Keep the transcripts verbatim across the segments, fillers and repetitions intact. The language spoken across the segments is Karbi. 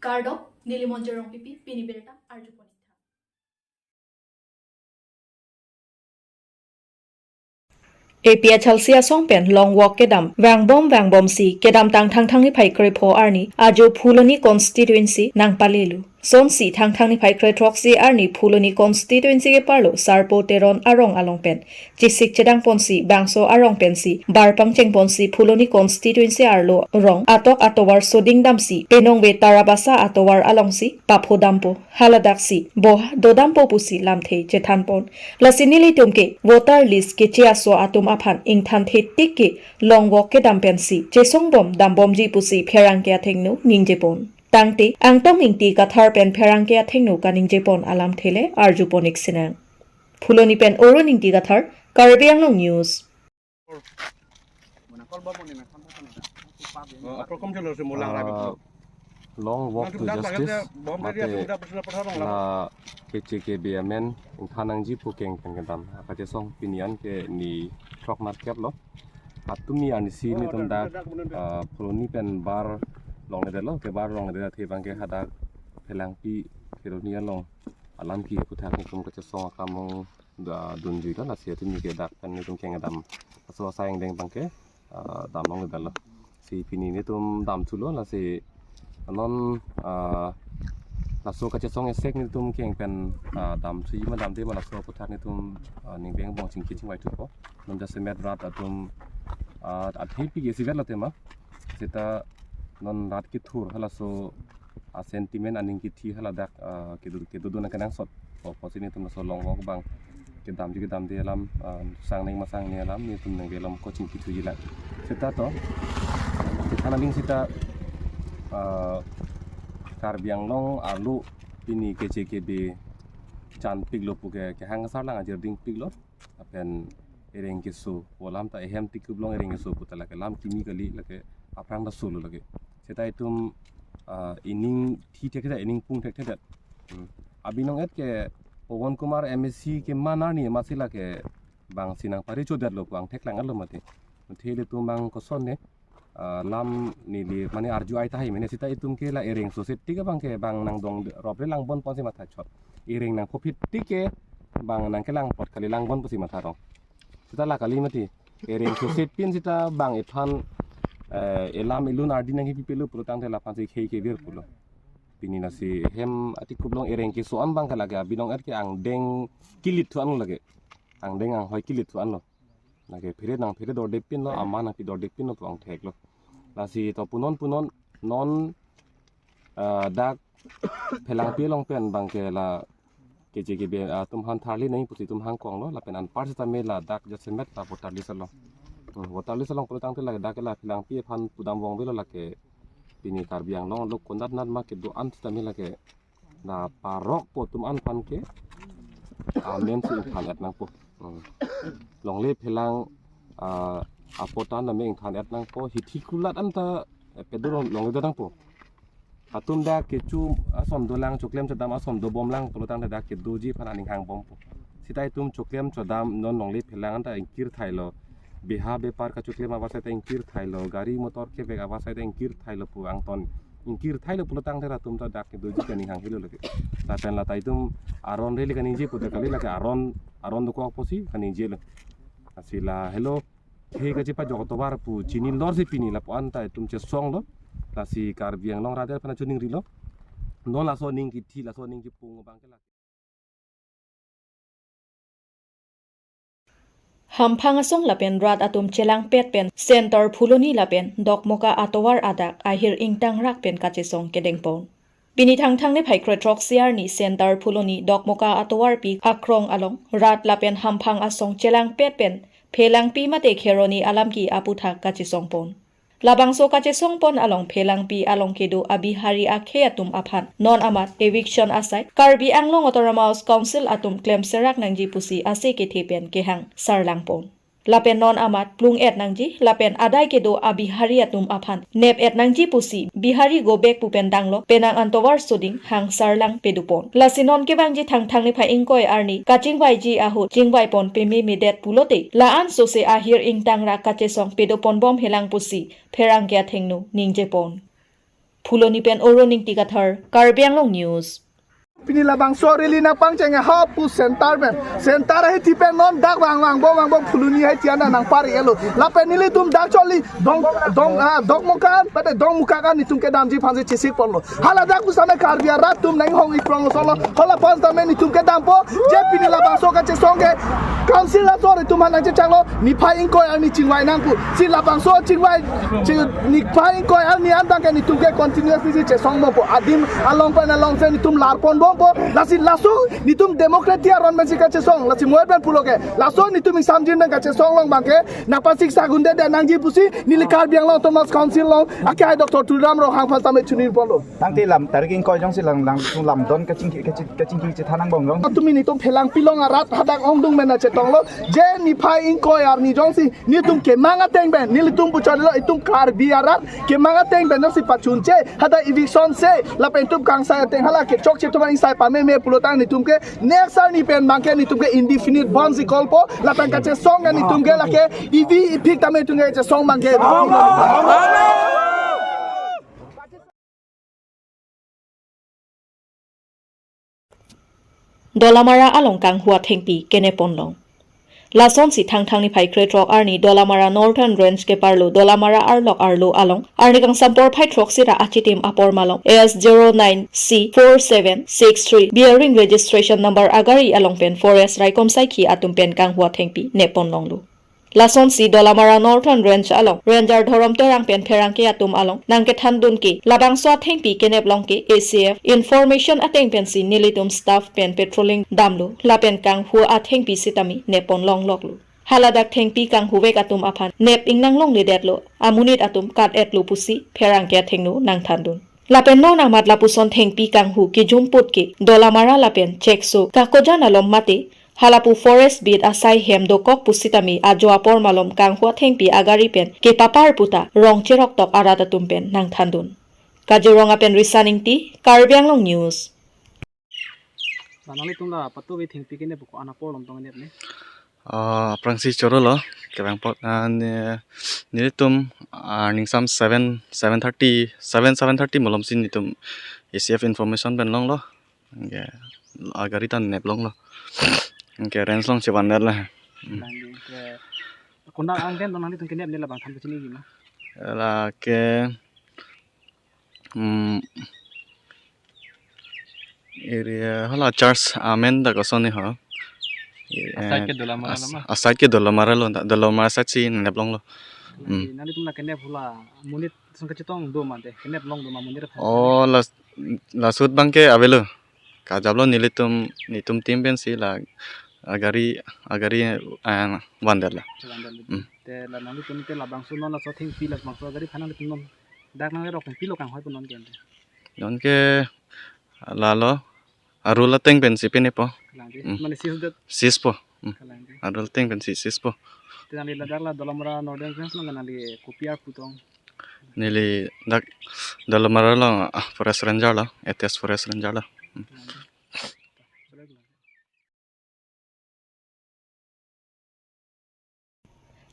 Kardom, neli Monjir Rongpipi, pini birta arjupon ik tha. A P H L C asong pen long walk kedam vangbom vangbomsi kedamtang Thangthang niphai krepho arni ajo Phuloni constituency nangpalelo. Sonsi Thangthang niphai krethroksi arni Phuloni constituency keparlo Sarpo Teron arong along pen chesik chedangponsi bangso arong pensi bar pangchengponsi Phuloni constituency arlo rong atok atovar soding damsi penong ve Tarabasa atovar alongsi papho dampo, haladaksi boha dodampo pusi lamthe chethanpon. Lasi nelitum ke voter list keche aso atum aphan ingthanthe tik ke long walk kedam pensi chesongbom dambomji pusi pherangke athengno ningjepon. Tangte Angtong Ingti Kathar pen pherangke athengno kaningjepon alamthe le arjupon ik sinang. Phuloni pen Arun Ingti Kathar, Karbi Anglong News. Oh, apa kom chalo si mulang rabi Ah, tu? Long walk Nang to sudah pakai justice dia, bom dia, mate sudah, sudah pernah orang la lah. K C K B amen ingthan nangji pu keng pen kedam. Kachesong pini an ke ni throk nat kep lo. Atum ni arnisi Oh, nelitum dah, dak dah, kemudian dah. Ah, Phuloni pen bar longledetlo, ke bar longledet athe abang ke hadak Phelangpi Kheroni along alam ke aputhak nelitum kachesong akam ong da dunjuilo, lasi atum ni ke dak pen nelitum keng kedam. Laso asai angdeng abang ke, ah, dam longledetlo. Si pini nelitum dam thulo, lasi non, ah, laso kachesong esek nelitum keng pen, ah, dam thuji ma damde ma laso aputhak nelitum, ah, ning beng bong chingki chingvai thupo. Non jasemet rat atum, ah, athepi ke isivet lo tema. Seta non rat kethur halaso a sentiment aning kithi haladak, ah, kedo, kedodun akenangsot. O, pusi nelitum laso long walk abang kedamji kedamde alam, ah, sang neng masang ne alam nelitum nang belom coaching kithuji lang. Seta to, seta nang seta, ah, Karbi Anglong arlo pini K C K B chanpiklo pu ke, kehang sar lang ajir dingpiklo. Lapen ereng keso pu alam ta ehem tik kublong ereng keso pu ta lake lam kimi kali, lake aphrang ta solo lake. Seta itum, ah, ining thi thekthedet, ining pung thekthedet. Hmm. Abinong et ke Pawan Kumar M A C ke manar ni masi lake bang si nangpari chodetlo pu angthek lang alo mati. Mate ilitum bang koson ne, ah, lam neli mane arju ai tahai mene seta itum ke la ereng soset tik abang ke bang nangdong rop re langbon ponsi matha chot. Ereng nangkophi tik ke bang nangkelang apot kali langbon pusi matha rong. Seta la kali mati. Ereng soset pin seta bang iphan, eh, elam ilun ardi nangkipipelo pulo tangte laphan si khei kevir pulo. Pini lasi hem atik kublong ereng keso an abang ke lake abinong et ke angdeng kilit thu anlo lake. Angdeng anghoi kilit thu anlo. Lake phere nangphere dorde pinlo, ama nangpi dorde pinlo pu angtheklo. Lasi to punon punon non, ah, dak Phelangpi along pen abang ke la K C K B atum aphan tharli nang pusi itum hangkonglo, lapen anpar seta me ladak jasemet la voter list along. Hmm, voter list along pulo tangte ladak ke la Phelangpi aphan pudam vong avelo lake pini Karbi Anglong lo konat nat ma kedo-an seta me lake la parok po atum an aphan ke amen si ingthan et nangpo. Hmm. Longle phelang, ah, apotan name ingthan et nangpo, hithi kulat anta, eh, pedo long, longledet nangpo. Atum dak kecho ason dolang, choklem chodam ason dobomlang pulo tangte dak kedoji aphan aning hangbompo. Seta itum choklem chodam non longle phelang anta ingkir thailo. Beha bepar kachoklem abang seta ingkir thailo, gari motor kevek abang seta ingkir thailo pu angton ingkir thailo pulo tangte latum ta dak kedoji kaning hanghelo lake. Lapen lata itum aron rele kaningje pu ta kali lake aron, aron dokok pusi kaningjelo. Lasi la helo khei kachepajok atovar pu chinilor si pini lapu-an ta itum chesonglo. Lasi Karbi Anglong rat aphan achuningrilo. Non laso aning kithi, laso aning kipung abang ke lake. Hamphang asong lapen rat atum chelangpet pen Center Phuloni lapen Dokmoka atovar adak ahir ingtangrak pen kachesong kedengpon. Pini Thangthang niphai krethroksi arni Center Phuloni Dokmoka atovarpi akrong along rat lapen hamphang asong chelangpet pen Phelangpi mate Kheroni alamki aputhak kachesongpon. Labangso kachesongpon along Phelangpi along kedo a-Bihari akhei atum aphan non amat eviction asai Karbi Anglong Autonomous Council atum klemserak nangji pusi ase kethe pen kehang sarlangpon. Lapen non amat plung et nangji, lapen adai kedo a-Bihari atum aphan nep et nangji pusi Bihari go back pu pen danglo penang antovar soding hang sarlang pedupon. Lasi non kevangji Thangthang niphai ingkoi arni kachingvaiji ahut chingvaipon pememedet pulote la-an sose ahir ingtangrak kachesong pedoponbom helang pusi pherangke athengno ningjepon. Phuloni pen Orun Ingti Kathar, Karbi Anglong News. Pini labangso rally nangpangcheng ha pu center pen. Center ahithi pen non dak vang vangbom vangbom Phuloni ahithi an nangpar-elo. Lapen nelitum dak choli Dong, Dong, ah, Dongmukak an, pade Dongmukak an nelitum kedamji aphansi chesik ponlo. Hala dak pusitame Karbi arat atum nang hong iprong solo. Hala pusitame nelitum kedampo. Je pini labangso kachesong ke council asor atum aphan nangchechaklo. Niphai ingkoi arni chingvai nangpo. Si labangso chingvai, ching, niphai ingkoi arni an tangke nelitum ke continuously si chesong bompo. Adim along pen along si nelitum lar pon bompo. Lasi laso nelitum democracy aron pensi kachesong. Lasi mo-et pen pulo ke. Laso nelitum ingsamjin pen kachesong along abangke nangpasik sagunde de nangji pusi neli Karbi Anglong Autonomous Council along akehai Doctor Tuliram Ronghang aphan tame chunin ponlo. Tangte lam tarik ingkoi jongsi lang lang lam don kachingki kachi- kachingki chethan angbong jong. Atum nelitum Phelangpi along arat hadak ongdung pen nangchetonglo. Je niphai ingkoi arni jongsi nelitum kemang ateng pen nelitum puchotlo, itum Karbi arat kemang ateng pen jongsi pachunche hadak eviction se lapen itum kangsai ateng hala kechokche atum ingsai pameme pulotang nelitum ke next arni pen abangke nelitum ke indefinite bandh si call po, lapen kachesong ke nelitum ke lake ivi iphik tame nelitum ke chesong abangke. Dolamara along kanghu athengpi kenep ponlong. Lasonsi Thangthang niphai krethrok arni Dolamara Northern Range keparlo Dolamara arlok arlo along arni kangsam porphai throksi ra achitim apor malom S zero nine C four seven six three bearing registration number agari along pen forest raikom saikhi atum pen kanghu athengpi nep ponlonglo. Lasonsi Dolamara Northern Range along Ranger Dhorom Terang pen pherangke atum along nangkethandun ke labangso athengpi kenep long ke A C F information ateng pensi nelitum staff pen patrolling damlo lapen kanghu athengpi sitame nep ponlong loklo. Hala dak thengpi kanghuvek atum aphan nep ingnang longledetlo, amonit atum kat-etlo pusi pherangke athengno nangthandun. Lapen non amat lapuson thengpi kanghu kijumput ke Dolamara lapen Chekso kakojan alom mate halapu forest beat asai hem dokok pusitame ajo apor malom kanghu athengpi agari pen kepapar puta rong cheroktok arat atum pen nangthandun. Kaziranga pen Risan Ingti, Karbi Anglong News. Ba nanglitum la patuve thengpi kenep ko-an apor along tong kenep ne? Ah, aphrangsi chorolo, kevang apot, ah, ne, nelitum, ah, ningsam seven, seven thirty, seven, seven thirty malomsi nelitum A C F information pen longlo. Anke, agari ta nep longlo. Anke, range along chevan-etlo. Hmm. Lake, konat angdeng tong nanglitum kenep ne labang than pachiniji ma? Lake, hmm, area hala charge amen ta kosonne ho. Aside ke Dolamara lo ma? Aside ke Dolamara lo, ta Dolamara side si nep longlo. Hmm. Nanglitum la kenep hala monit ason kachetong do ma de, kenep long do ma monit aphan? Oh, la, la shoot abangke avelo. Kajaplo nelitum, nelitum team pensi la agari, agari, ah, van-etlo. Van-etlo. Hmm. Te la nanglitum te labangso non laso thengpi labangso agari aphan nanglitum non dak nangrok pen pilo kanghoi po non ke? Non ke lalo, arul ateng pensi penepo. Kalang ke? Hmm. Mane seize det? Seize po. Hmm. Kalang ke? Arul ateng pensi seize po. Te nangli ladak la Dolamara Northern Range along nangli kopi arpu tong? Neli dak Dolamara along, ah, forest ranger lo, A T S forest ranger lo. Hmm. Kalang ke?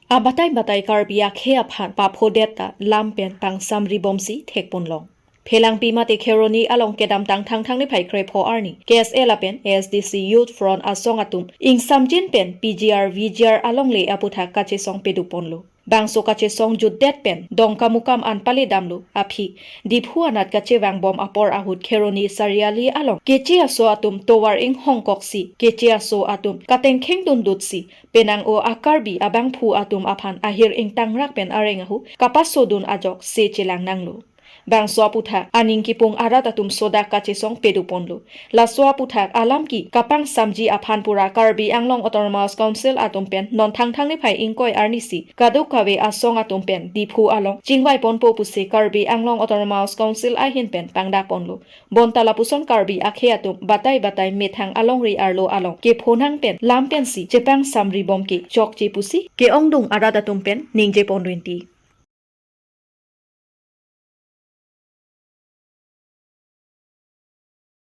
Abatai batai Karbi akhei aphan paphodet ta lam pen pangsamri bomsi thek ponlong. Phelangpi mate Kheroni along kedamtang Thangthang niphai krepho arni K S A lapen A S D C Youth Front asong atum ingsamjin pen P G R V G R alongle aputhak kachesong pedu ponlo. Bangso kachesong jutdet pen Dongkamukam an pale damlo aphi Diphu anat kachevang bom apor ahut Kheroni Sariali along keche aso atum tovar inghongkoksi keche aso atum katengkheng dundutsi penang o a-Karbi abangphu atum aphan ahir ingtangrak pen areng ahu kapasodun ajok se chelang nanglo. Bangso aputhak aning kipung arat atum sodak kachesong pedu ponlo. Laso aputhak alam ke kapangsamji aphan pura Karbi Anglong Autonomous Council atum pen non Thangthang niphai ingkoi arnisi kadokave asong atum pen Diphu along chingvai ponpo pusi Karbi Anglong Autonomous Council ahin pen pangdak ponlo. Bonta lapuson Karbi akhei atum batai batai methang alongri arlo along kephonang pen lam pensi chepangsamri bom ke chokche pusi ke-ongdung arat atum pen ningje pon rinti.